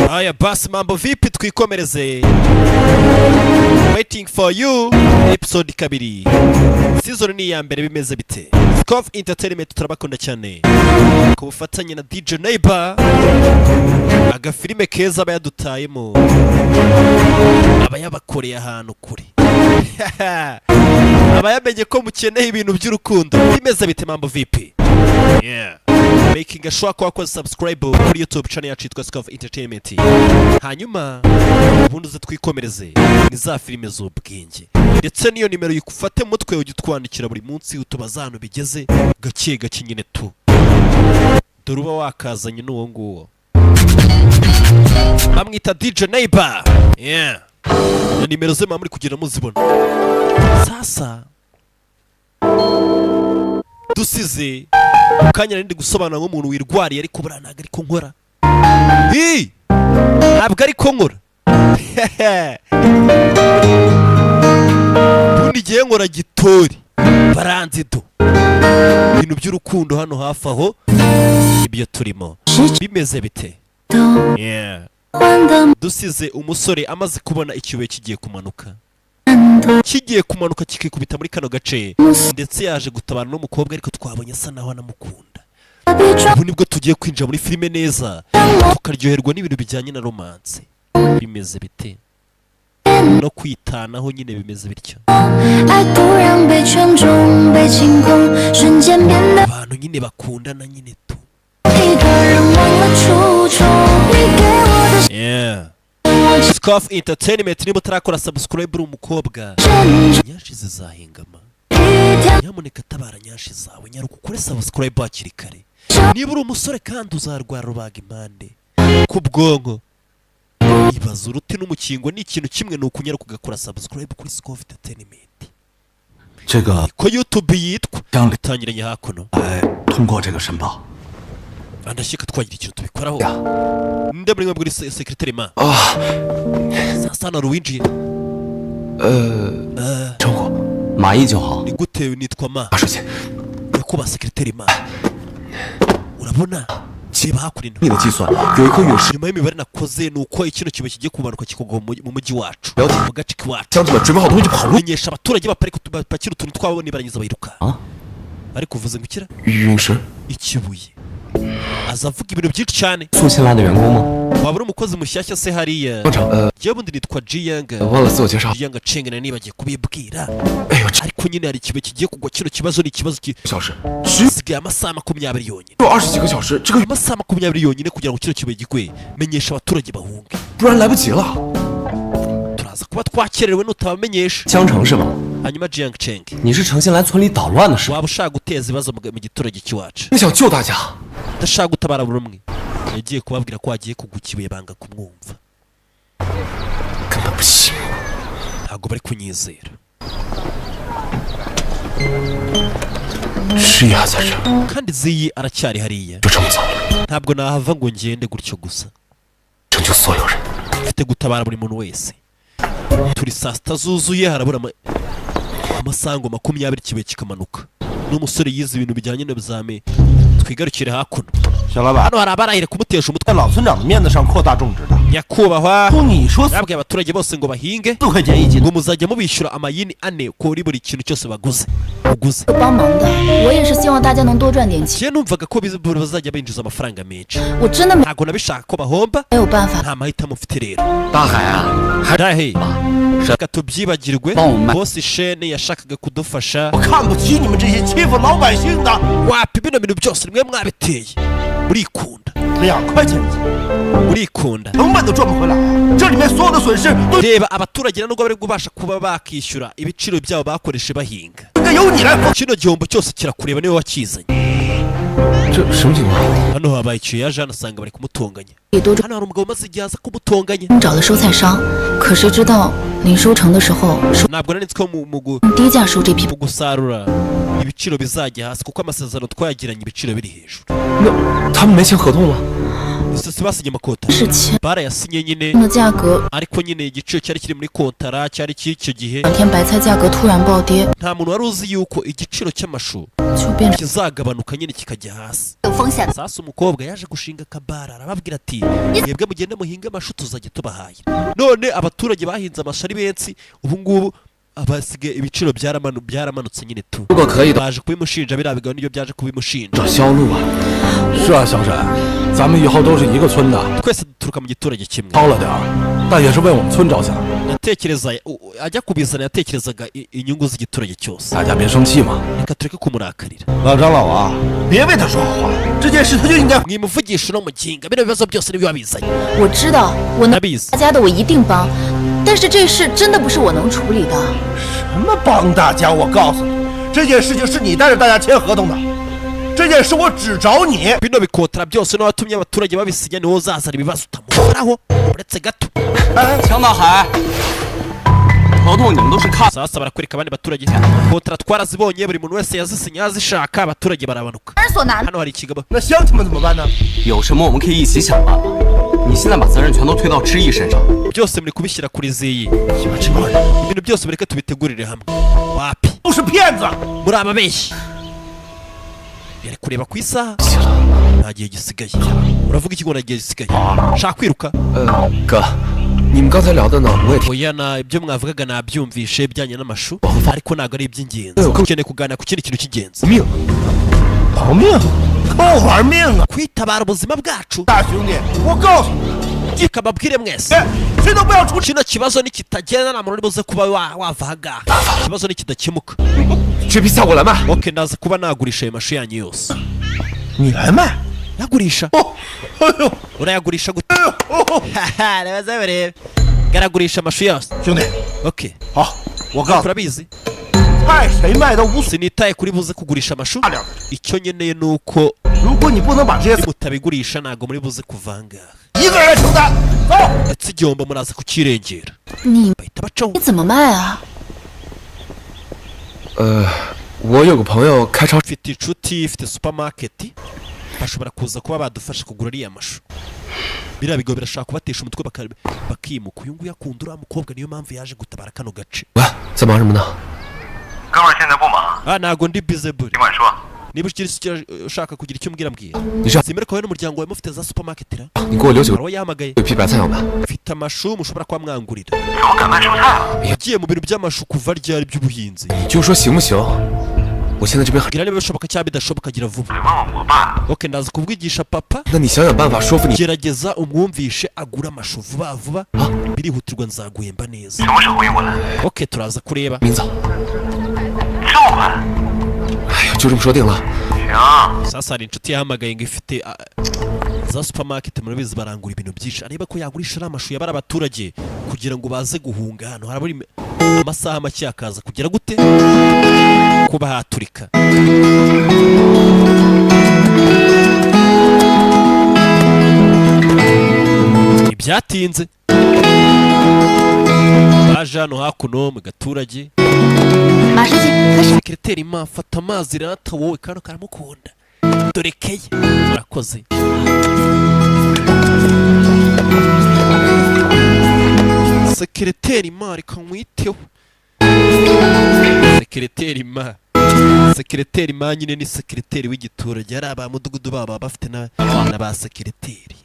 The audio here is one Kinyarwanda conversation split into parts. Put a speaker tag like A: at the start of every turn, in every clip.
A: Haya basi, mambo vipi? Twikomereze Waiting for You episode 2, season ni iya mbere. Bimeze bite? Scov Entertainment turabakunda cyane, ku bufatanye na DJ Neighbor. Agafilime keza aba yadutayemo, aba yabakoreye ahantu kure, aba yamenye ko mukeneye ibintu by'urukundo. Bimeze bite? Mambo vipi? Yeah, making sure ko wakoze subscribe kuri YouTube channel yacu yitwa Scov Entertainment, hanyuma ubundi uze twikomereze ni za filime z'ubwenge. Ndetse n'iyo nimero yikufate mutwe, ujye utwandikira buri munsi utubaza ahantu bigeze gake gake nyine tu. Dore uba wakazanye n'uwo nguwo bamwita DJ Neighbor. Yeah, na nimero ze muba muri kugenda muzibona. Sasa dusize mu kanya nari ndi gusobanura nk'umuntu wirwariye, ariko buriya ntabwo ariko nkora. Hi! Ntabwo ariko nkora. Ubundi igihe nkora gitori baranzi do ibintu by'urukundo hano hafi aho ibyo turimo bimeze bite? Yeah. Dusize umusore amaze kubona ikibuye kigiye kumanuka, kigiye kumanuka kikikubita muri kano gace, ndetse yaje gutabara n'umukobwa, ariko twabonye asa naho anamukunda. Ubu nibwo tugiye kwinjira muri filime neza, tukaryoherwa n'ibintu bijyanye na romance. Bimeze bite? No kwitanaho nyine bimeze bityo.
B: 爱突然被权重被清空，瞬间变得
A: Abantu nyine bakundana nyine tu.
B: 一个人忘了初衷。你给我的
A: Yeah.
B: 我
A: Scoff Entertainment, niba utarakora subscribe uri umukobwa,
B: 珍重
A: nyashi zizahingama.
B: 一条
A: Nyamuneka tabara nyashi zawe, nyaruka ukore subscribe hakiri kare. Niba uri umusore kandi uzarwara rubaga impande ku bwonko. Ibaza uruti n'umukingo ni ikintu kimwe, ni ukunyaruka ugakora subscribe kuri Scoff Entertainment.
C: 这个
A: Ko YouTube yitwa
C: 将
A: dutangiranye hakuno.
C: 来通过这个申报。
A: Andashyika twagira ikintu tubikoraho. Nde muri mwe muri secretary ma?
C: 啊，
A: Sasa hano hari uwinjiye.
C: 称呼马毅就好。
A: Ni gute? Nitwa ma.
C: 马书记，
A: Nyakubahwa secretary ma, urabona, reba hakuno.
C: 你的计算有一颗陨石，
A: Nyuma y'imibare nakoze ni uko ikino kibuye kigiye kumanuka kikagwa mu mujyi wacu,
C: Yaut-
A: mu gace k'iwacu.
C: 乡亲们准备好东西就跑路。
A: Menyesha abaturage baparika bapakira utuntu twabo, nibarangiza bayiruka.
C: 啊，
A: Ariko uvuze ngo ikira
C: 陨石，
A: ikibuye, aza avuga ibintu byinshi cyane.
C: 送新来的员工吗？
A: Waba uri umukozi mushyashya se hariya?
C: 工厂，
A: Njyewe ubundi nitwa Jiyanga.
C: 忘了自我介绍。
A: Jiyanga Cheng, nari nibagiye kubibwira.
C: 哎呦，这
A: Ariko nyine hari ikibuye kigiye kugwa. Kino kibazo ni ikibazo
C: 小时只
A: gisigaye amasaha 20 yonyine.
C: 有20几个小时，这个
A: Amasaha 20 yonyine kugira ngo kino kibuye gigwe. Menyesha abaturage bahunge.
C: 不然来不及了。
A: Turaza kuba twakererewe nutabamenyesha.
C: 江城是吗？
A: Hanyuma Jiang Cheng,
C: 你是诚心来村里捣乱的是吧？
A: waba ushaka guteza ibibazo mu giturage cy'iwacu?
C: 你想救大家？
A: Ndashaka gutabara buri umwe. Yagiye kubabwira ko hagiye kugwa ikibuye, banga kumwumva.
C: 根本不信。
A: Ntabwo bari kunyizera.
C: 是呀，在这儿
A: Kandi Ziyi aracyari hariya.
C: 就这么走了，
A: Ntabwo nahava ngo ngende gutyo gusa.
C: 拯救所有人。
A: Mfite gutabara buri muntu wese. Turi saa sita zuzuye, harabura amasaha ngo 20 ikibuye kikamanuka. N'umusore yize ibintu bijyanye n'ibizami. Twigarukire hakuno.
D: 小老板，
A: Hano hari abarahire kumutesha umutwe.
D: 在老村长的面子上扩大种植的，
A: Nyakubahwa,
D: 不，你说
A: yabwiye abaturage bose ngo bahinge,
D: 4块钱一斤，
A: ngo muzajya mubishyura amayini 4 kuri buri kintu cyose baguze uguze.
E: 帮忙的，我也是希望大家能多赚点钱。
A: Njye numvaga ko bazajya binjiza amafaranga menshi.
E: 我真的没
A: Ntabwo nabishaka ko bahomba.
E: 有办法。
A: Nta mahitamo mfite rero.
C: 大海啊，还
A: Dahe, reka tubyibagirwe.
C: Bon, ma-
A: Boss Shene yashakaga kudufasha.
D: 我看不起你们这些欺负老百姓的。
A: Wapi, bino bintu byose nimwe mwabiteye, murikunda.
D: 2块钱一斤，
A: Murikunda.
D: 成本都赚不回来啊！这里面所有的损失都
A: Reba abaturage nubwo bari kubasha kuba bakishyura ibiciro byabo bakoreshe bahinga.
D: 应该由你来负。
A: Kino gihombo cyose kirakureba, niwe wakizanye.
C: 这什么情况？
A: Hano habaye icyo, yaje hano asanga bari kumutonganya.
E: 也多
A: Hano hari umugabo umaze igihe aza kumutonganya.
E: 找了蔬菜商，可谁知道临收成的时候收
A: Ntabwo nari nzi ko
E: 低价收这批
A: mu gusarura ibiciro bizajya hasi, kuko amasezerano twayagiranye ibiciro biri hejuru.
C: 那他们没签合同吗？
A: Ese si basinye amakota?
E: 是签
A: Barayasinye nyine,
E: 的价格，
A: ariko nyine igiciro cyari kiri muri kontara cyari cy'icyo gihe.
E: 两天白菜价格突然暴跌，
A: Nta muntu wari uzi yuko igiciro cy'amashu
E: 就变成
A: Kizagabanuka nyine kikajya hasi.
B: 有风险。
A: Sasa umukobwa yaje gushinga akabara, arababwira ati mwebwe mugende muhinge amashu, tuzajya tubahaye. None abaturage bahinze amashu ari benshi, ubu ngubu abasigaye ibiciro byaramanutse nyine tu.
C: 如果可以的，
A: Baje kubimushinja, biriya bigabo nibyo byaje kubimushinja.
C: 找销路啊。
F: 是啊，小沈，咱们以后都是一个村的，
A: Twese duturuka mu giturage kimwe.
F: 掏了点儿，但也是为我们村着想，
A: Ndatekereza ajya kubizana yatekerezaga inyungu z'igiturage cyose.
F: 大家别生气嘛。
A: Reka tureke kumurakarira.
D: 老张老王，别为他说好话，这件事他就应该。
A: Mwimuvugisha uno muginga, bino bibazo byose nibyo wabizanye.
E: 我知道，我能
A: Ndabizi.
E: 大家的我一定帮，但是这事真的不是我能处理的。
D: 什么帮大家？我告诉你，这件事情是你带着大家签合同的，这件事我只找你。
A: Bino bikotara byose n'abatumye abaturage babisinya, niwo uzazana ibibazo utamuhoraho uretse gato.
G: 强大海，合同你们都是看
A: Sasa barakwereka abandi baturage, kotara twarazibonye, buri muntu wese yazisinye yazishaka, abaturage barabanuka.
E: 人所难
A: Hano hari ikigabo.
D: 那乡亲们怎么办呢？
G: 有什么我们可以一起想办法。你现在把责任全都推到知意身上，
A: Byose muri kubishyira kuri ziyi.
D: 你们这帮人
A: Ibintu byose mureke tubitegurire hamwe. Wapi,
D: 都是骗子！
A: muri ababeshyi. Yari kureba ku isaha, nta gihe gisigaye. Uravuga iki ngo nta gihe gisigaye? Shaka kwiruka.
C: 哥，你们刚才聊的呢，我也听。
A: Oya, na ibyo mwavugaga nabyumvishe bijyanye n'amashu, ariko ntabwo ari iby'ingenzi. Ukeneye kuganira ku kindi kintu cy'ingenzi.
C: 命，
D: 保命，跟我玩命啊！
A: Kwitabara ubuzima bwacu.
D: 大兄弟，我告诉你，
A: Reka mbabwire mwese,
D: 哎，谁都不要出
A: kino kibazo nikitagenda nta muntu uri buze kuba wava ahangaha. Ikibazo nikidakemuka.
C: 这批菜我来卖。
A: Ok, ndaza kuba nagurisha ayo mashu yanyu yose.
D: 你来卖。
A: Yagurisha?
D: 哦，哎呦，
A: Urayagurisha gute?
D: 哎呦，哦，
A: Reba barebe, garagurisha amashu yose.
D: 兄弟，
A: Ok.
D: 好，我告诉
A: Turabizi.
D: 你，菜谁卖都无所
A: Sinitaye kuri buze kugurisha amashu,
D: 大点。
A: icyo nkeneye ni uko
D: 如果你不能把这些
A: mutabigurisha ntabwo muri buze kuva ahangaha,
D: 一个人来承担，走。
A: ndetse igihombo muraza kukirengera.
E: 你
A: Bahita bacaho.
E: 你怎么卖啊？
C: 我有个朋友开超，
A: Mfite inshuti ifite supermarket, bashobora kuza kuba badufasha kugura ariya mashu. Biriya bigo birashaka kubatesha umutwe bakimuka. Uyu nguyu akunda uriya mukobwa, niyo mpamvu yaje gutabara kano gace.
C: 喂，在忙什么呢？
H: 哥们儿现在不忙，
A: Ah, ntago ndi busy buri.
H: 尽管说。
A: Niba ushaka kugira icyo umbwira, mbwira.
C: 你是
A: Simere ko wowe n'umuryango wawe mufite za supermarket ra?
C: 你给我留几
A: Hari
C: 个
A: uwo yahamagaye.
C: 有批白菜要买。
A: Mfite amashu mushobora kuba mwangurira.
H: 怎么敢卖蔬菜了？
A: Yagiye mu bintu by'amashu kuva ryari by'ubuhinzi?
C: 你就说行不行？我现在这边很，
A: Bwira niba bishoboka cyangwa bidashoboka, gira vuba.
H: 得问问我爸。
A: Ok, ndaza kubwigisha papa.
C: 那你想想办法说服你。
A: Gerageza umwumvishe agure amashu vuba vuba, birihutirwa, nzaguhemba neza.
H: 什么时候回过来？
A: Ok, turaza kureba.
C: 明早。
H: 这么快？
C: 哎呀，就这么说定了。
H: 行，
A: Sasa hari inshuti yahamagaye ngo ifite za supermarket, murabizi barangura ibintu byinshi, areba ko yagurisha ariya amashu yabara abaturage kugira ngo baze guhunga hano harabura amasaha make akaza kugera gute kuba haturika. Ntibyatinze baje hano hakuno mu gaturage.
E: 马书记，开始。
A: Sekiriteri ma fata amazi rata wowe, kano karamukunda dore keye murakoze. Sekiriteri ma, reka nkwiteho. Sekiriteri ma, sekiriteri ma nyine ni sekiriteri w'igiturage, ari aba mudugudu baba bafite na ba sekiriteri,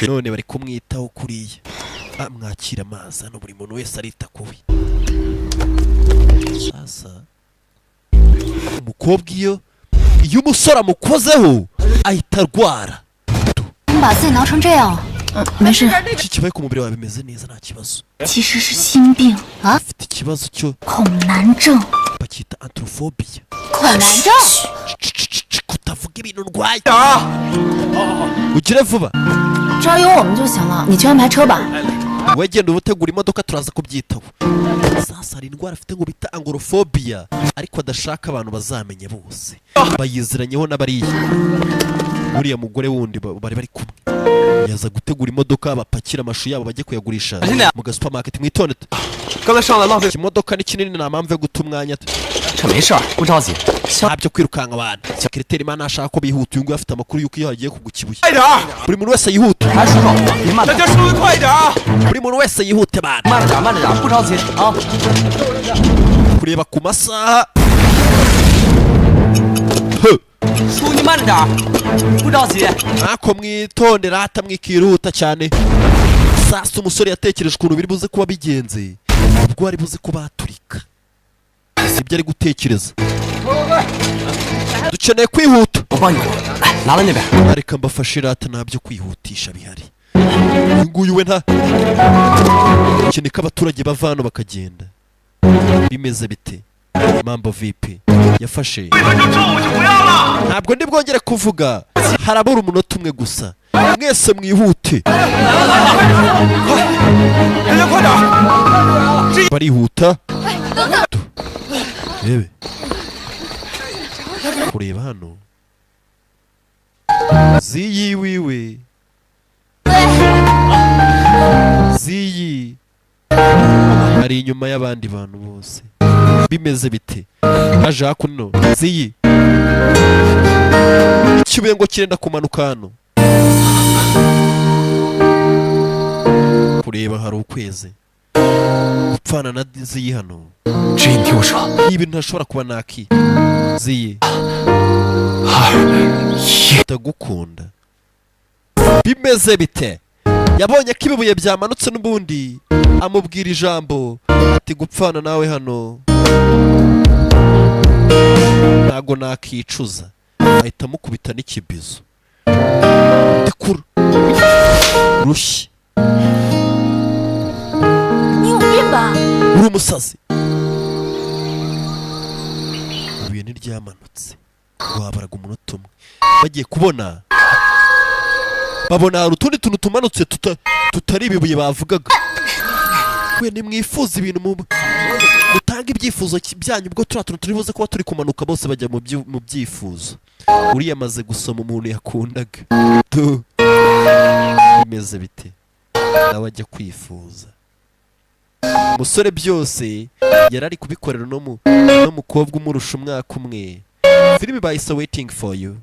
A: none bari kumwitaho kuriya. Ah, mwakira amazi hano, buri muntu wese arita kuwe. Sasa umukobwa iyo umusore amukozeho ahita arwara.
B: 你把自己挠成这样，
E: 嗯，没事，
A: Iki kibaye ku mubiri wawe bimeze neza, nta kibazo.
B: 其实是心病啊，
A: Ufite ikibazo cyo
B: 恐男症。
A: bacyita antrophobia.
B: 恐男症，
A: Kutavuga ibintu ndwaye, ugire vuba.
E: 这儿有我们就行了，你去安排车吧。
A: Wegenda uba utegura imodoka, turaza kubyitaho. Sasa hari indwara afite ngo bita angorophobia, ariko adashaka abantu bazamenya bose bayiziranyeho n'abariya. Uriya mugore wundi bari bari kumwe yaza gutegura imodoka bapakira amashu yabo bajye kuyagurisha mu gasupamaketi. Mwitonde.
C: 刚才上来浪费，
A: Ikimodoka ni kinini, nta mpamvu yo guta umwanya.
G: 这没事儿，不着急。
A: Nta byo kwirukanka abantu. Sekiriteri imana ashaka ko bihuta, uyu nguyu afite amakuru y'uko iyo hagiye kugwa ikibuye
C: 快点儿！
A: buri muntu wese yihute.
G: 哎，叔叔，您慢
C: 大
G: 点，
C: 家稍微快一点啊！
A: Buri muntu wese yihute bana.
G: 慢着点，慢着点，不着急啊。
A: Kureba ku masaha,
G: 叔，你慢着点儿，不着急。
A: Ntako mwitondera hata mwikihuta cyane. Sasa umusore yatekereje ukuntu biri buze kuba bigenze ubwo ari buze kuba haturika, sibyo ari gutekereza. Dukeneye kwihuta.
G: 我帮你过，来，拿到那边。
A: Reka mbafashe rata, nta byo kwihutisha bihari. Uyu nguyu we nta dukeneye ko abaturage bava hano bakagenda. Bimeze bite? Mambo vipi? Yafashe. Ntabwo ndi bwongere kuvuga, harabura umunota umwe gusa, mwese mwihute.
C: 大家快点儿！
A: Barihuta. Rebe kureba hano ziyi wiwe ziyi ari inyuma y'abandi bantu bose. Bimeze bite? Aje hakuno ziyi, ikibuye ngo kirenda kumanuka hano. Kureba hari ukwezi gupfana na ziyi hano.
G: 志毅，你听我说，
A: Ibi ntashobora kuba naki ziyi.
G: 二一，
A: Ndagukunda. Bimeze bite? Yabonye ko ibibuye byamanutse n'ubundi amubwira ijambo ati gupfana nawe hano ntago nakicuza. Ahita amukubita n'ikibizo ndikura rushyi.
E: 你有病吧？
A: Uri umusazi. Ibuye ntiryamanutse, wabaraga umunota umwe. Bagiye kubona babona hari utundi tuntu tumanutse tutari ibibuye bavugaga. We nimwifuza ibintu mu mutanga ibyifuzo byanyu, ubwo turiya tuntu turi buze kuba turi kumanuka. Bose bajya mu byifuzo. Uriya amaze gusoma umuntu yakundaga tu. Bimeze bite? Nawe ajya kwifuza. Umusore byose yari ari kubikorera no n'umukobwa umurusha umwaka umwe. Filime bayise Waiting for You,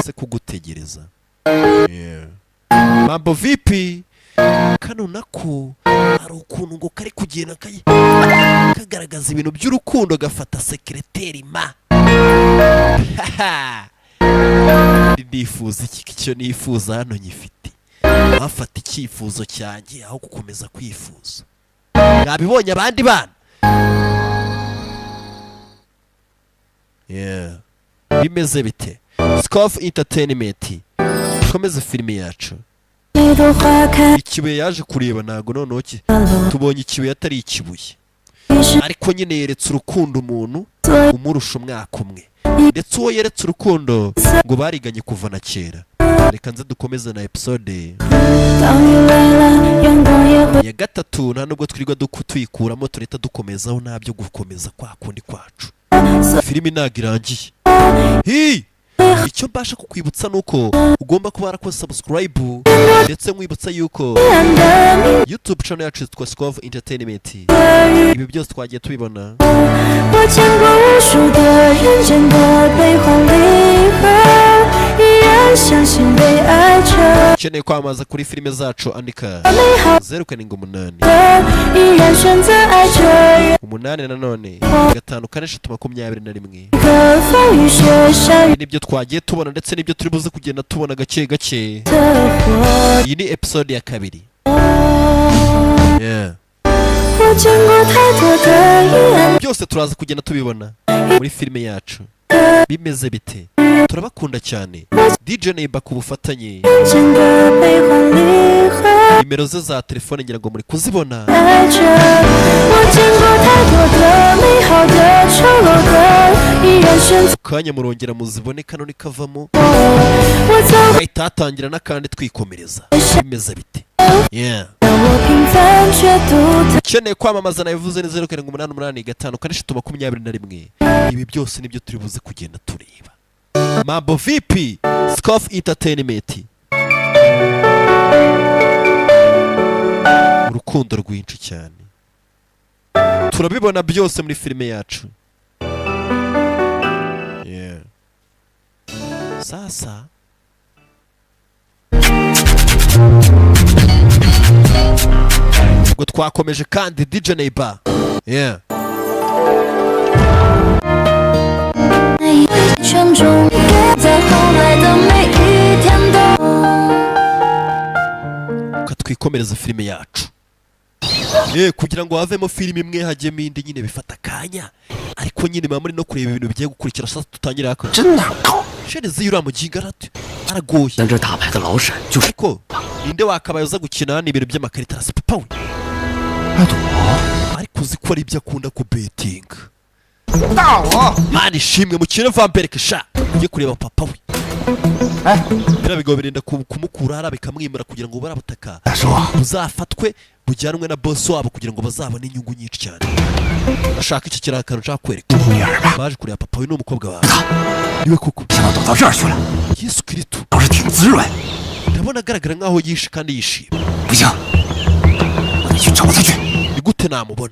A: se kugutegereza. Yeah. Mambo vipi? Kano nako hari ukuntu ngo kari kugenda kagaragaza ibintu by'urukundo, gafata sekereteri ma. Ndifuza iki? Icyo nifuza hano nyifite, bafata icyifuzo cyanjye aho gukomeza kwifuza. Mwabibonye abandi bana? Yeah. Bimeze bite? Scoff Entertainment komeze filime yacu.
B: 一朵花开
A: Ikibuye yaje kureba, ntago noneho tubonye ikibuye atari ikibuye,
B: 是
A: ariko nyine yeretse urukundo umuntu umurusha umwaka umwe, ndetse uwo yeretse urukundo ngo bariganye kuva na kera. Reka nze dukomeze na episode
B: 当雨来了，阳光也会
A: ya gatatu. Nta nubwo twirirwa tuyikuramo, turahita dukomezaho, nta byo gukomeza kwa kundi kwacu. Filimi ntabwo irangiye. Hi! Icyo mbasha kukwibutsa ni uko ugomba kuba warakoze subscribe, ndetse nkwibutsa yuko
B: 暗的明
A: YouTube channel yacu yitwa Scoff Entertainment. Ibi byose twagiye tubibona.
B: 我见过无数的人间的悲欢离合，依然相信被爱着
A: Ukeneye kwamamaza kuri filime zacu, andika
B: 美好
A: 078
B: 的，依然选择爱着人。
A: 8 nanone 5 4 3 21.
B: 可风雨雪下雨
A: Ibi nibyo twagiye tubona ndetse n'ibyo turi buze kugenda tubona gake gake.
B: 的火。
A: Iyi ni episode ya kabiri. Yeah.
B: 我见过太多的阴暗
A: Byose turaza kugenda tubibona muri filime yacu. Bimeze bite? Turabakunda cyane. DJ Neighbor ku bufatanye,
B: 人间的悲欢离合，
A: nimero ze za telefone ngira ngo muri kuzibona.
B: 爱着。我见过太多的美好的丑陋的，依然选择
A: Kanya murongera muzibone, kano nikavamo
B: 我走
A: hahita hatangira n'akandi twikomereza. Bimeze bite? Yeah.
B: 我平凡却独特。
A: Ukeneye kwamamaza nabivuze ni 0788 5 4 3 21. Ibi byose nibyo turi buze kugenda tureba. Mambo vipi? Scoff Entertainment. Urukundo rwinshi cyane turabibona byose muri filime yacu. Yeah. Sasa ubwo twakomeje kandi DJ Neighbor. Yeah.
B: 那一圈中在
A: Twikomereze filime yacu. Kugira ngo havemo filime imwe hajyemo indi nyine bifata akanya, ariko nyine muba muri no kureba ibintu bigiye gukurikira. Sasa tutangira ako sherezi uriya muginga aragoye.
G: 咱这打牌的老沈就是
A: Ariko ninde wakabaye uza gukina hano ibintu by'amakarita? Arasa papa we, ariko uzi ko ari ibyo akunda kubetinga. Mana ishimwe, mukine vambereke sha ujye kureba papa we. Biriya bigabo birinda kumukura hariya bikamwimura kugira ngo buriya butaka buzafatwe bujyanwe na boss wabo kugira ngo bazabone inyungu nyinshi cyane. Ashaka iki kirakano nshaka kwereka. Baje kureba papa we n'umukobwa wawe niwe koko.
G: 想到躲到这儿去了，
A: Yesu Kristo.
G: 倒是挺滋润。
A: Ndabona agaragara nkaho yishe kandi yishimye.
G: 不行，我得去找他去。
A: Ni gute namubona?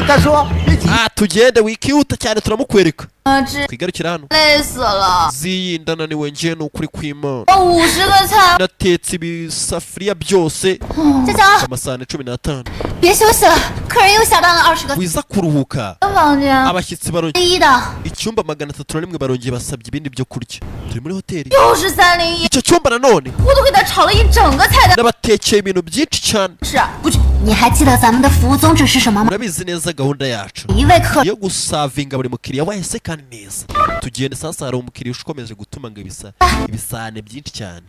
D: 大叔，别急，
A: Ah, tugende, wikihuta cyane, turamukwereka.
E: 啊，这
A: Twigarukira hano.
E: 累死了，
A: Ziyi, ndananiwe ngiye, ni ukuri kw'Imana.
E: 50个菜，
A: Natetse ibisafuriya byose,
E: 佳佳，
A: amasahani 15.
E: 别休息了，客人又下单了20个
A: Wiza kuruhuka.
E: 房间，
A: Abashyitsi barongeye
E: 一的
A: icyumba 301 barongeye basabye ibindi byo kurya. Turi muri hoteli.
E: 又是301，
A: Icyo cyumba nanone
E: 我都给他炒了一整个菜单。
A: n'abatekeye ibintu byinshi cyane.
E: 是，不去。你还记得咱们的服务宗旨是什么吗？
A: Urabizi neza gahunda yacu
E: 一位客
A: yo gusavinga buri mukiriya wese kandi neza. Tugende sasa, hari umukiriya ukomeje gutuma ngo ibisa ibisahane byinshi cyane.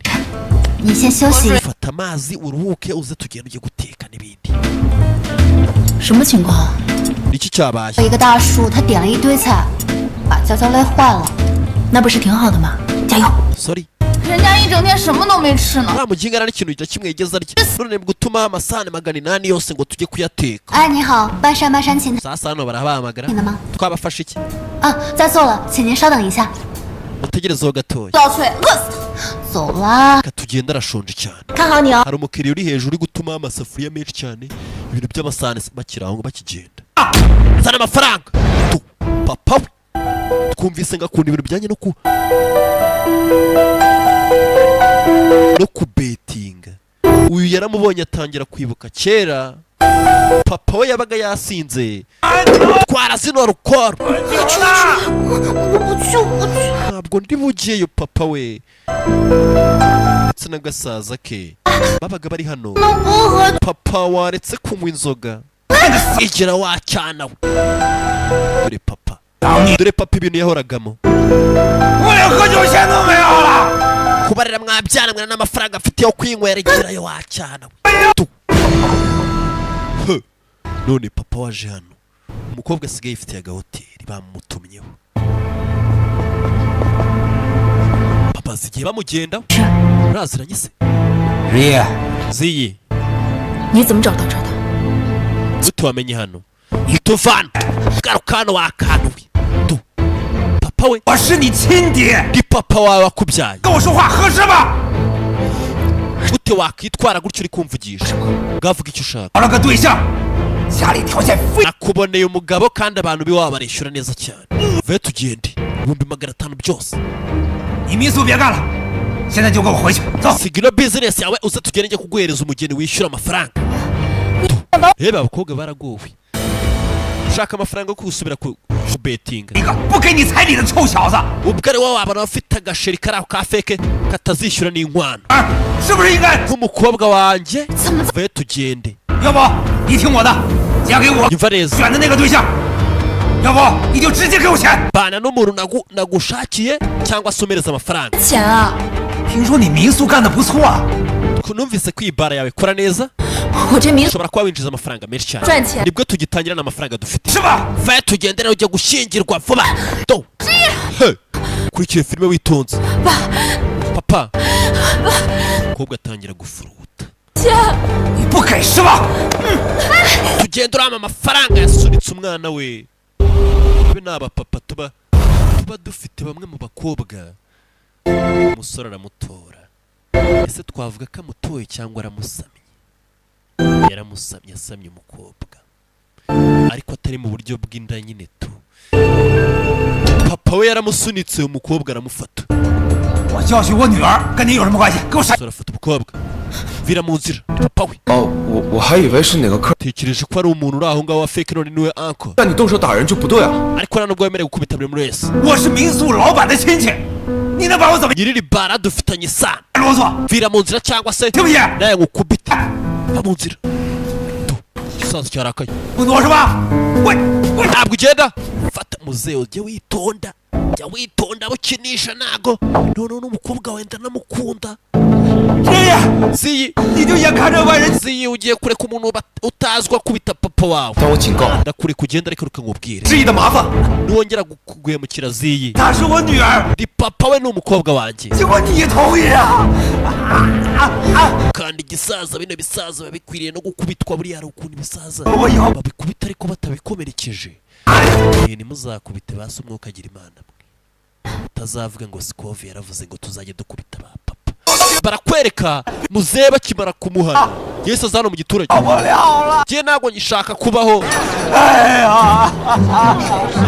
E: 你先休息。
A: Fata amazi uruhuke, uze tugende ujye guteka n'ibindi.
E: 什么情况？
A: Iki cyabaye?
E: 一个大叔他点了一堆菜，把娇娇累坏了。那不是挺好的吗？加油！
A: Sorry.
E: 人家一整天什么都没吃呢。
A: Nta muginga nta n'ikintu na kimwe yigeze arya, none gutuma amasahani 800 yose ngo tujye kuyateka.
E: 哎，你好，半山半山琴
A: Sasa hano barabahamagara.
E: 的吗？
A: Twabafashe iki?
E: 啊，在座了，请您稍等一下。
A: Mutegerezeho gatoya.
E: 老崔，饿死他！走啦，
A: Reka tugende, arashonje cyane.
E: 看好你哦。
A: Hari umukiriya uri hejuru uri gutuma amasafuriya menshi cyane, ibintu by'amasahani. Bakiri aho ngo bakigenda, zana amafaranga tu. Papa we twumvise ngo akunda ibintu bijyanye no kubetinga. Uyu yaramubonye atangira kwibuka kera papa we yabaga yasinze. Twara zino rukoro.
E: 我不去，我不去。
A: Ntabwo ndi bugiyeyo. Papa we ndetse n'agasaza ke babaga bari hano.
E: 能不喝？
A: Papa, waretse kunywa inzoga? Igira wacyana we. Dore papa, dore papa ibintu yahoragamo.
C: 我连喝酒钱都没有了。
A: Kubarira mwabyana mwana n'amafaranga afite yo kwinywera. Igirayo wacyana we Tu. He. None papa waje hano, umukobwa asigaye yifitiye agahoteli bamutumyeho. Papa zigiye bamugenda muraziranye se?
G: 日夜，
A: Ziyi.
E: 你怎么找到这儿的？
A: Gute wamenye hano? Tuvana, garuka hano wakanuwe tu. Papa we.
C: 我是你亲爹，
A: Ndi papa wawe wakubyaye.
C: 跟我说话合适吗？
A: Gute wakwitwara gutyo uri kumvugisha? Bwavuga icyo ushaka.
C: 找了个对象，家里条件非
A: Nakuboneye umugabo kandi abantu b'iwabo barishyura neza cyane. Ve tugende, 500,000 byose.
C: 你民宿别干了，现在就跟我回去，走。
A: Siga ino bizinesi yawe, uze tugende njye kuguhereza umugeni wishyura amafaranga. Reba abakobwa baragowe, ushaka amafaranga yo gusubira ku kubetinga.
C: 一个不给你彩礼的臭小子，
A: Ubwo ari wowe wabona ufite agasheri kari aho ka feke katazishyura n'inkwano.
C: 啊，是不是应该？
A: Nk'umukobwa wanjye,
E: 怎么？
A: ve tugende.
C: 要不你听我的，嫁给我
A: Nyumva neza.
C: 选的那个对象，要不你就直接给我钱。
A: Bana n'umuntu nagushakiye cyangwa se umereza amafaranga.
E: 钱啊！
C: 听说你民宿干的不错啊，
A: Numvise ko iyi bara yawe ikora neza.
E: 我这民宿
A: Ushobora kuba winjiza amafaranga menshi cyane.
E: 赚钱
A: Nibwo tugitangira n'amafaranga dufite.
C: 是吧？
A: Vaye tugende rero, ujya gushyingirwa vuba do. He. Kurikira filime witonze. Papa, umukobwa atangira gufuruta.
C: 你不给是吧？
A: Tugenda, urama amafaranga. Yasunitse umwana we. Be ni abapapa tuba dufite bamwe mu bakobwa. Umusore aramutora. Ese twavuga ko amutoye cyangwa aramusamye? Yaramusamye, asamye umukobwa, ariko atari mu buryo bw'inda nyine tu. Papa we yaramusunitse, umukobwa aramufata.
C: 我教训我女儿跟你有什么关系？给我闪！
A: Umusore afata umukobwa, vira mu nzira papa we.
I: 哦，我还以为是哪个客，
A: Tekereje ko ari umuntu uri aho ngaho wa fake, none niwe uncle.
I: 但你动手打人就不对啊。
A: Ariko nta nubwo wemerewe gukubita buri muntu wese.
C: 我是民宿老板的亲戚，你能把我怎么
A: Nyir'iri bara dufitanye isano.
C: 啰嗦？
A: Vira mu nzira cyangwa se
C: 听不见？
A: nawe ngukubite. Va mu nzira. Igisaza cyarakaye.
C: 不挪是吧？我
A: Ntabwo ugenda. Fata muzehe, ujye witonda, jya witonda bukinisha ntago. Noneho n'umukobwa wenda namukunda.
C: 这样，
A: Ziyi,
C: 你就眼看着外人
A: Ziyi, ugiye kureka umuntu utazwa kubita papa wawe?
I: 但我警告，
A: Ndakureka ugenda, ariko reka nkubwire,
I: 志毅的麻烦。
A: niwongera guhemukira Ziyi,
C: 她是我女儿，
A: ndi papa we, ni umukobwa wanjye.
C: 结果你同意啊？
A: Kandi igisaza, bino bisaza biba bikwiriye no gukubitwa. Buriya hari ukuntu ibisaza
C: 我以后
A: babikubita ariko batabikomerekeje. Ntimuzakubite basi umwuka agira Imana mwe, utazavuga ngo Sikovi yaravuze ngo tuzajye dukubita ba papa. Barakwereka muzehe bakimara kumuhana, Yesu aza hano mu giturage.
C: 不了了。
A: Njye ntabwo ngishaka kubaho.
C: 哎呀，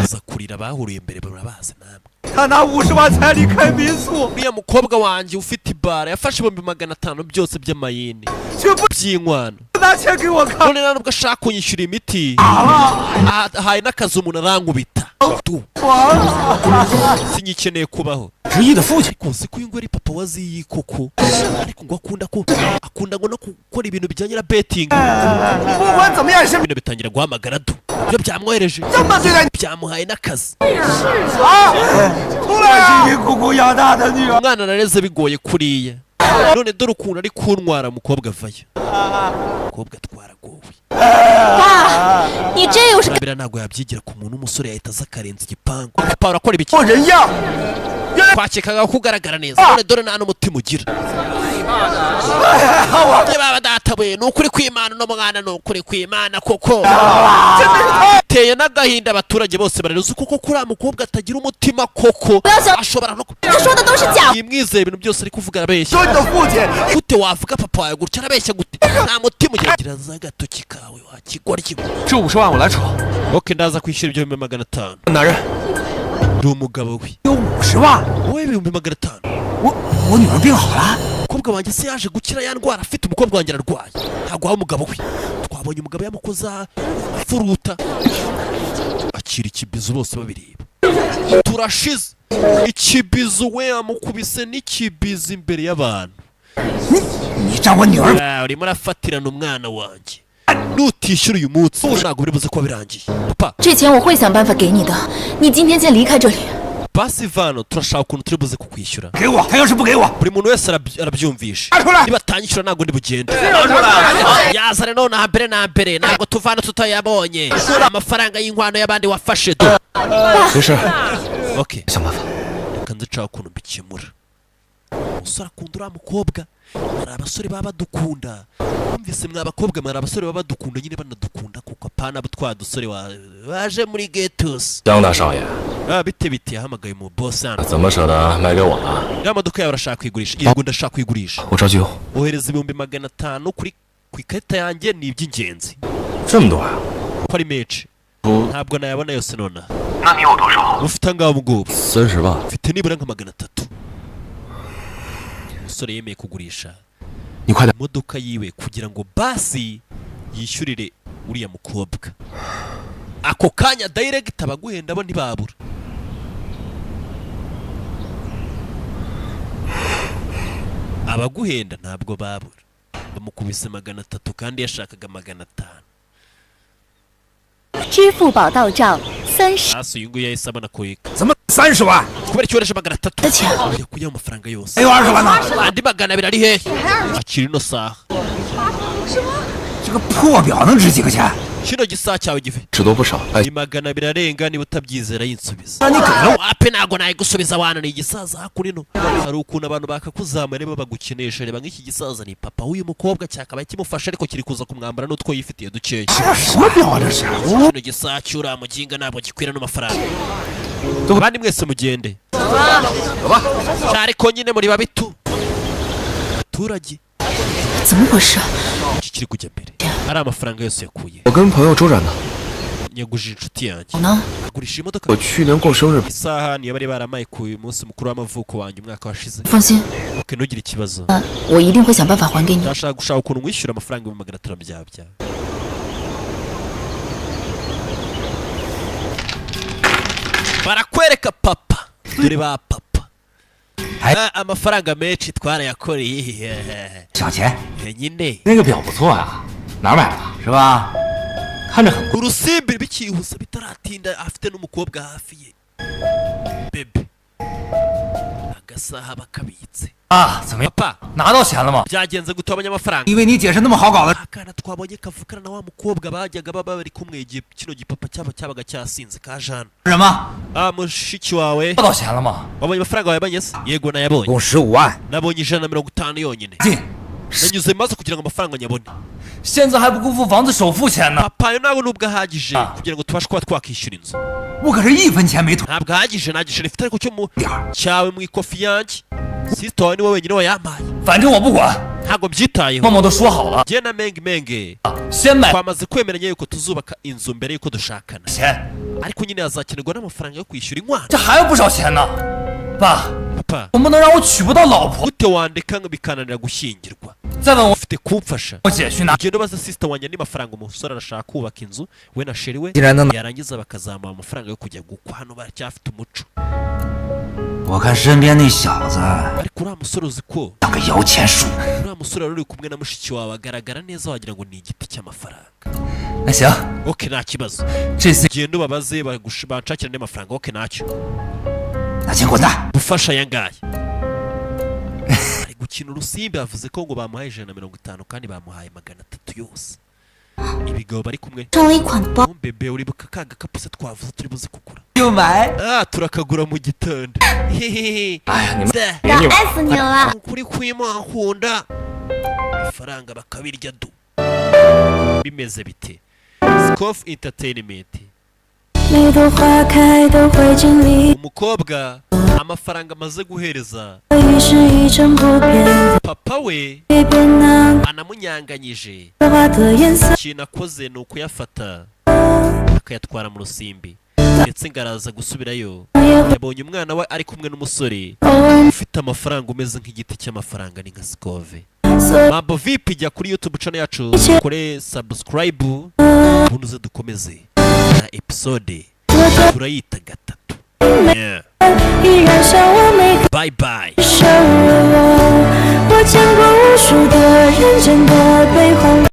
A: Aza kurira, bahuriye imbere barabazi namwe.
C: 他拿50万彩礼开民宿，
A: Uriya mukobwa wanjye ufite ibara yafashe 500,000 byose by'amayini
C: 却不
A: by'inkwano.
C: 拿钱给我看。
A: None nta nubwo ashaka kunyishyura imiti, ahaye n'akazi umuntu arankubita tu. Sinyikeneye kubaho.
F: 志毅的父亲，
A: Ariko uzi ko uyu nguyu ari papa wa Ziyi koko? Ariko ngo akunda ko akunda ngo no gukora ibintu bijyanye na betting.
C: 不管怎么样，是
A: Bino bitangira guhamagara du, ibyo byamwohereje
C: 这么对待
A: byamuhaye n'akazi.
C: 啊！我辛辛苦苦养大的女儿，
A: Umwana nareze bigoye kuriya, none dore ukuntu ari kuntwara. Umukobwa avayo, umukobwa twaragowe.
E: 爸，你这又是
A: Urabera ntabwo yabyigira ku muntu w'umusore, yahita aza akarenza igipangu. Papa, urakora ibiki?
D: 做人样。
A: Twakekaga ko ugaragara neza, none dore nta n'umutima ugira. Niba databuye, ni ukuri kw'Imana, uno mwana ni ukuri kw'Imana koko biteye n'agahinda. Abaturage bose bararuzi koko kuri uriya mukobwa atagira umutima koko, ashobora no
E: 他说的都是假
A: yimwizeye, ibintu byose ari kuvuga arabeshya.
D: 做你的父亲，
A: Gute wavuga papa wawe gutya? Arabeshya gute? Nta mutima ugira. Gira za agatoki kawe wakigoryi.
I: 这50万我来出。
A: Ok, ndaza kwishyura ibyo 500,000.
I: 男人，
A: Ndi umugabo we.
C: 有50万，
A: Wowe 500,000.
C: 我我女儿病好了，
A: Umukobwa wanjye se yaje gukira ya ndwara afite? Umukobwa wanjye ararwaye, ntabwo waba umugabo we. Twabonye umugabo yamukoza afuruta akira ikibizu, bose babireba. Turashize ikibizu, we amukubise n'ikibizu imbere y'abantu.
C: 你占我女儿
A: Ah, urimo urafatirana umwana wanjye. Nutishyura uyu munsi ntabwo biri buze kuba birangiye, papa.
E: 这钱我会想办法给你的。你今天先离开这里。
A: Basi vano, turashaka ukuntu turi buze kukwishyura.
C: 给我，他要是不给我，
A: Buri muntu wese arabyumvisha.
C: 拿出来。
A: Niba atanyishyura ntabwo ndi bugende. Yazane nonaha mbere na mbere, ntabwo tuvana tutayabonye amafaranga y'inkwano y'abandi wafashe do.
I: 没事，
A: Okay,
I: 想办法。
A: reka nze ukuntu mbikemura. Umusore akunda uriya mukobwa. Hari abasore baba badukunda, bumvise mwa bakobwa, hari abasore baba badukunda nyine, banadukunda kuko apana abo twa dusore waje muri getusi.
G: 江大少爷，
A: Ah, bite bite, yahamagaye mu boss hano.
G: 怎么舍得卖给我呢？
A: Ya modoka yawe urashaka kuyigurisha? Yego, ndashaka kuyigurisha.
I: 我着急用，
A: Ohereza 500,000 kuri ku ikarita yanjye, ni iby'ingenzi.
G: 这么多呀、
A: Ko ari menshi?
G: 不，
A: Ntabwo nayabona yose nonaha.
H: 那你有多少？
A: Ufite angahe ubu ngubu?
G: 30万。
A: Mfite nibura nka 300. Umusore yemeye kugurisha
I: 你快点。
A: imodoka yiwe kugira ngo basi yishyurire uriya mukobwa ako kanya direct. Abaguhenda bo ntibabura. Abaguhenda ntabwo babura. Bamukubise 300 kandi yashakaga 500.
E: 支付宝到账30
A: Hasi uyu nguyu yahise abona ko
C: 怎么30万？
A: Kubera icyoreje 300.
E: 的钱。
A: Yakuyeho amafaranga yose.
C: 还有20万呢？
A: Andi 200 ari hehe? Akira ino saha.
C: 这个破表能值几个钱？
A: Kino gisaha cyawe give
I: 只多不少。哎，
A: ni 200 arenga, niba utabyizera yinsubiza.
C: 那你给了我，
A: Wape, ntabwo nayigusubiza wana. Ni igisaza hakuno. Hari ukuntu abantu bakakuzamura niba bagukinisha. Reba nk'iki gisaza, ni papa w'uyu mukobwa, cyakabaye kimufasha, ariko kiri kuza kumwambara n'utwo yifitiye dukeya.
C: 这什么表啊？这是我
A: Kino gisaha cy'uriya muginga ntabwo gikwira n'amafaranga. Abandi mwese mugende ariko nyine muri babitu abaturage.
E: 怎么回事？
A: Iki kiri kujya mbere ari amafaranga yose yakuye.
I: 我跟朋友周转的。
A: Nyaguje inshuti yanjye
E: 呢？
A: agurisha imodoka.
I: 我去年过生日，
A: Isaha niyo bari baramaye ku munsi mukuru w'amavuko wanjye umwaka washize.
E: 放心，
A: Ok, ntugire ikibazo.
E: 我一定会想办法还给你。
A: Ndashaka gushaka ukuntu mwishyura amafaranga 500,000 byawe byawe. Barakwereka papa, dore ba papa Amafaranga menshi twarayakoreye.
C: 小钱
A: Nyine
G: 那个表不错呀，哪儿买的？是吧？看着很贵。
A: Urusimbi bikihuse bitaratinda, afite n'umukobwa hafi ye bebe, agasaha bakabitse.
C: 啊，怎么样？
A: Papa,
C: 拿到钱了吗？
A: byagenze gute? Wabonye amafaranga?
C: 因为你姐是那么好搞的，
A: Akana twabonye kavukana na wa mukobwa bajyaga baba bari kumwe igihe kino gipapa cyaba cyabaga cyasinze ka Jana.
C: 什么？
A: Ah, mushiki wawe.
C: 要到钱了吗？
A: Wabonye amafaranga wayabonye se? Yego, nayabonye.
C: 共15万。
A: Nabonye 150 yonyine.
C: 进，
A: Nanyuze maze kugira ngo amafaranga nyabone.
C: 现在还不够付房子首付钱呢。
A: Papa, ayo ntabwo nubwo ahagije
C: Ah.
A: kugira ngo tubashe kuba twakishyura inzu.
C: 我可是一分钱没吐。
A: Ntabwo ahagije, nta giceri mfite ariko cyo mu
C: 点儿，
A: cyawe mu ikofi yanjye. Sister wawe niwe wenyine wayampaye.
C: 反正我不管。
A: Ntabwo mbyitayeho.
C: 默默都说好了，
A: Njye na Menge Menge
C: 先买
A: twamaze kwemeranya yuko tuzubaka inzu mbere yuko dushakana,
C: 钱，
A: ariko nyine hazakenerwa n'amafaranga yo kwishyura inkwano.
C: 这还有不少钱呢。爸，
A: Papa,
C: 总不能让我娶不到老婆。
A: gute wandeka ngo bikananira gushyingirwa?
C: 再问我
A: Ufite kumfasha.
C: 我姐去拿。
A: Ugenda ubaza sister wanjye andi mafaranga. Umusore arashaka kubaka inzu we na chérie we,
C: 既然能
A: yarangiza bakazamuha amafaranga yo kujya gukwa. Hano baracyafite umuco.
C: 我看身边那小子
A: Ariko uriya musore, uzi ko
C: 像个摇钱树。
A: uriya musore wari uri kumwe na mushiki wawe agaragara neza, wagira ngo ni igiti cy'amafaranga.
C: 那行，
A: Ok, nta kibazo.
C: 这次
A: Genda ubabaze banshakire andi mafaranga. Ok, ntacyo.
C: 拿钱滚蛋。
A: Gufasha aya ngaya ari gukina urusimbi. Yavuze ko ngo bamuhaye 150 kandi bamuhaye 300 yose. Ibigabo bari kumwe.
E: 上了一款包，
A: Bebe, uribuka ka gakapu se twavuze turi buze kugura?
C: 就买。
A: Ah, turakagura mu gitondo. Hehehe.
G: 哎呀，你们
A: Ze.
G: 别扭。
E: 爱死你了！
A: Ukuri kw'imankunda ifaranga bakabirya du. Bimeze bite? Scoff Entertainment.
B: 每朵花开都会经历
A: Umukobwa amafaranga amaze guhereza
B: 于是一成不变，
A: papa we
B: 一变那
A: anamunyanganyije.
B: 花的颜色。
A: Ikintu akoze ni ukuyafata akayatwara mu rusimbi, ndetse ngo araza gusubirayo. Yabonye umwana we ari kumwe n'umusore ufite amafaranga umeze nk'igiti cy'amafaranga, ni nka Sikove. Mambo vipi? Jya kuri YouTube channel yacu ukore subscribe, ubundi uze dukomeze na episode turayita gatatu. Yeah.
B: 依然像我每个
A: Bye bye.
B: 生日，我见过无数的人间的悲欢。